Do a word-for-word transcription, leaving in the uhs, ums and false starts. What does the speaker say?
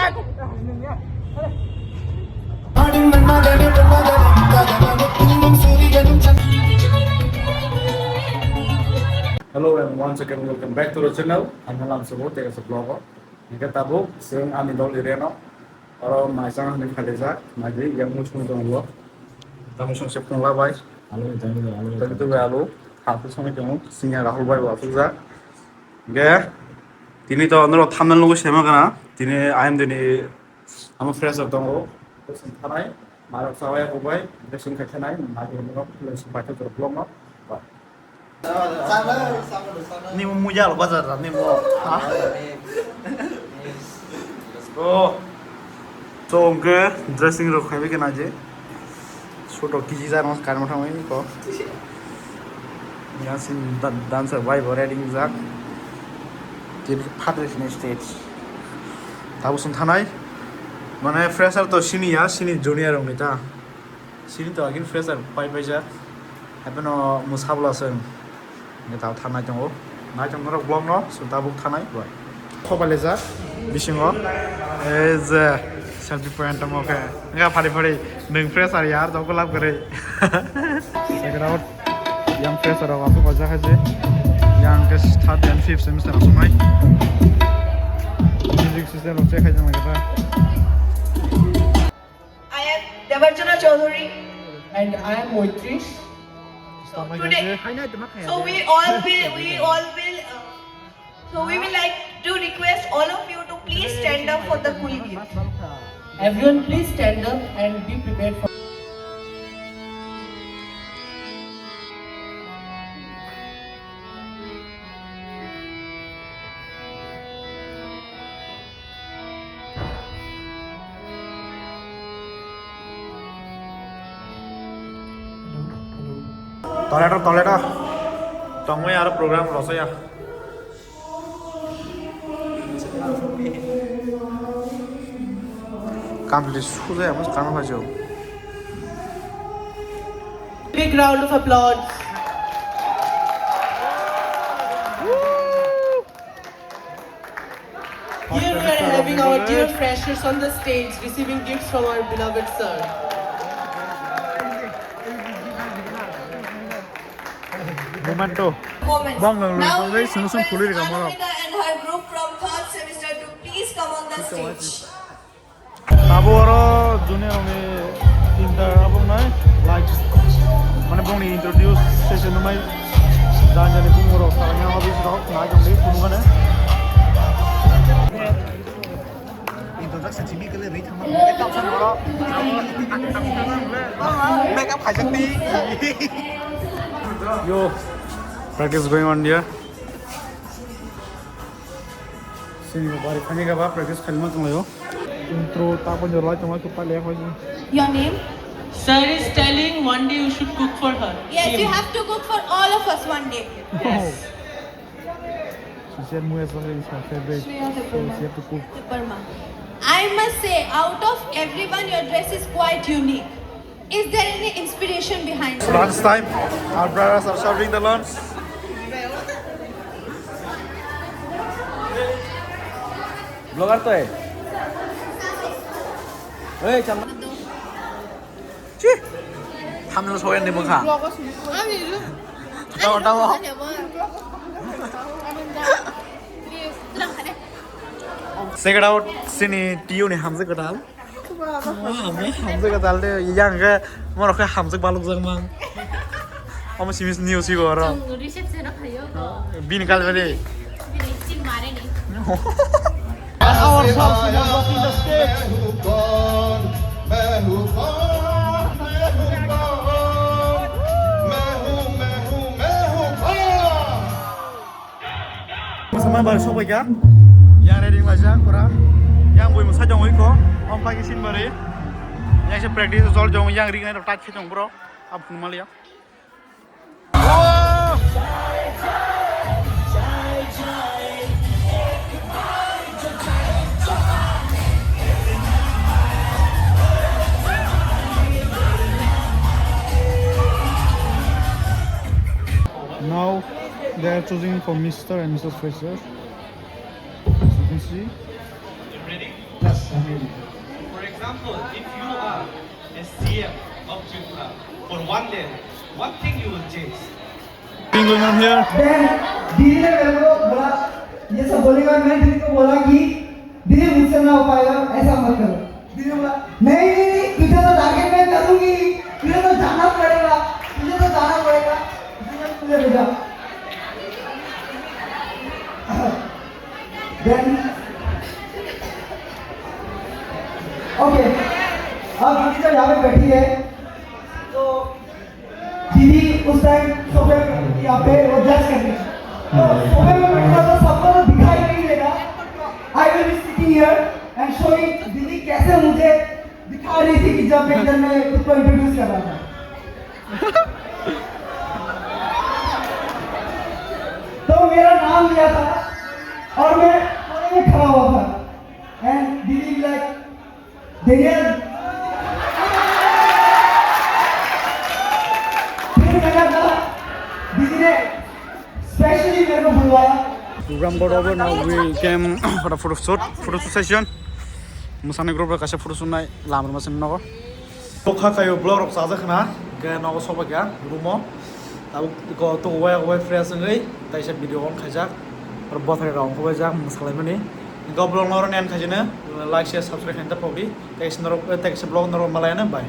Hello and once again welcome back to the channel. Ang Lamsabo, tei kaisa vlog o. Hingke tabuk chwng ani dol area no oro maisang hwnwi khalijak, naidi yang muisung tongo. Tamo song se phung labai. Alo, tamo, alo. Tamo tu alo. Hapu song tongo. Senior Rahul bai bo asukjak. Hingke tini to norok thumbnail nugwi sema kana. Tini I M D ni Amo fresher tongo, dressing khanai, marok chawai kubai, dressing khai khanai, magi rok, dressing pai thok vlog no. Ni mo muya lo bazar ni mo. Ha? Let's go. So, hingke dressing rok khai bai khe naidi. Photo kiji jar mas karma thangwi ko. Yang sin dan-, dancer bai bo ready jak. Tip phat rw sini stage. Tabuk sung thanai. Mane fresher to sini ya, sini junior rok ni ta. Sini to agin fresher pai pai jak. Happy no musabla sung. Nge tao thanai tongo. Nai tong norok vlog no, so tabuk thanai bai. Khoba lejak bisingo. Ei je selfie point tamo khe. Nga phari phari nwng fresh ar yar jok golap gari. Check it out. Yang fresh ar rok asuk ojak hai je. Yang ke third and fifth semester asuk mai. Music system rok check hai jang lagi ta. I am Debarjana Chaudhary. And I am Moitrish. So today, so we all will, we all will, uh, so we will like to request all of you to please stand up for the cool gift. Everyone, please stand up and be prepared for. Toledo, toledo. Tongwi aro program rosaya. Kamli sujaya mas kama phajo. Big round of applause. Here we are having our dear freshers on the stage receiving gifts from our beloved sir. Momento. Moments. Bong nang lung Now tong we bai sung sung request khului rika moro. Anamika and her group from third semester to please come on the stage. Abo oro junior ni tinta abo nai, like, mane bongni introduce session nai, jani jani bung oro sarang yang office rok nai jong di phunukane. Introduction simi kele ri thangma, eh, tap san oro. Makeup khaijak di. Yo, practice going on here. Sini bo bari khani ga ba practice khalima tonglaio. Intro ta bo jorlai tongma tu pale khoi. Your name? Sir is telling one day you should cook for her. Yes, you have to cook for all of us one day. Yes. She said Muya Sangre is her favorite. Shreya Debbarma. So she have to cook. Debbarma. I must say, out of everyone, your dress is quite unique. Is there any inspiration behind it? Lunch time. Our brothers are serving the lunch. Vlogger to eh. Hey, cham. Chi. Thumbnail soyan ni mukha. Tamo, tamo. Check it out. Sini Tio ni hamjak kwtal. Hamjak kwtal de, yang ke, moro ke hamjak baluk jak mang. Omo simis news igo oro. Reception o phaio ko. Bini kal bade. Bini sin mare ni. Our song singers walking the stage. Sama bar sobai ka. Yang ready wajak pura. Yang bui musa jong iko. Om pagi sin bari. Yang se practice jol jong yang ring nai tak se jong bro. Ab phun malia. Now they are choosing for Mister and Missus Fraser. As you can see. For example, if you are a C M of Tripura for one day, what thing you will change? Thing going on here? Then दीदी ने मेरे को बोला, ये सब बोलेगा, मैं दीदी को बोला कि दीदी, मुझसे ना हो पाएगा, ऐसा मत करो। दीदी ने बोला, नहीं नहीं नहीं, तुझे तो टारगेट मैं करूंगी, तुझे तो जाना पड़ेगा, तुझे तो जाना पड़ेगा। दीदी ने मुझे भेजा। Then, okay, अब दीदी जब यहाँ पे बैठी है, तो दीदी उस टाइम सोफे पे, यहाँ पे वो जज कर रही थी। तो सोफे पे बैठा तो सबको तो दिखाई नहीं देगा। I will be sitting here and showing दीदी कैसे मुझे दिखा रही थी कि जब मैं इधर में खुद को इंट्रोड्यूस कर रहा था। तो मेरा नाम लिया था और मैं कोने में खड़ा हुआ था। And दीदी लाइक, देखिए, फिर मैंने कहा, दीदी ने स्पेशली मेरे को बुलवाया। Program got over, now we came for a photo shoot, photo shoot session. Mwsani group rok kaisa photo shoot nai lamar masani nogo. Tokha kayo vlog rok chajak khna, hingke nogo soba kya, room o. Tabuk ko to waya waya fresh wngwi, taisa video on khaijak. Aro bothai rok wngkha jak mwsalaimani. Hingke vlog no oro end khaijano, like, share, subscribe khaina tapokdi. Taisa norok, taisa vlog norok malaya na, bye.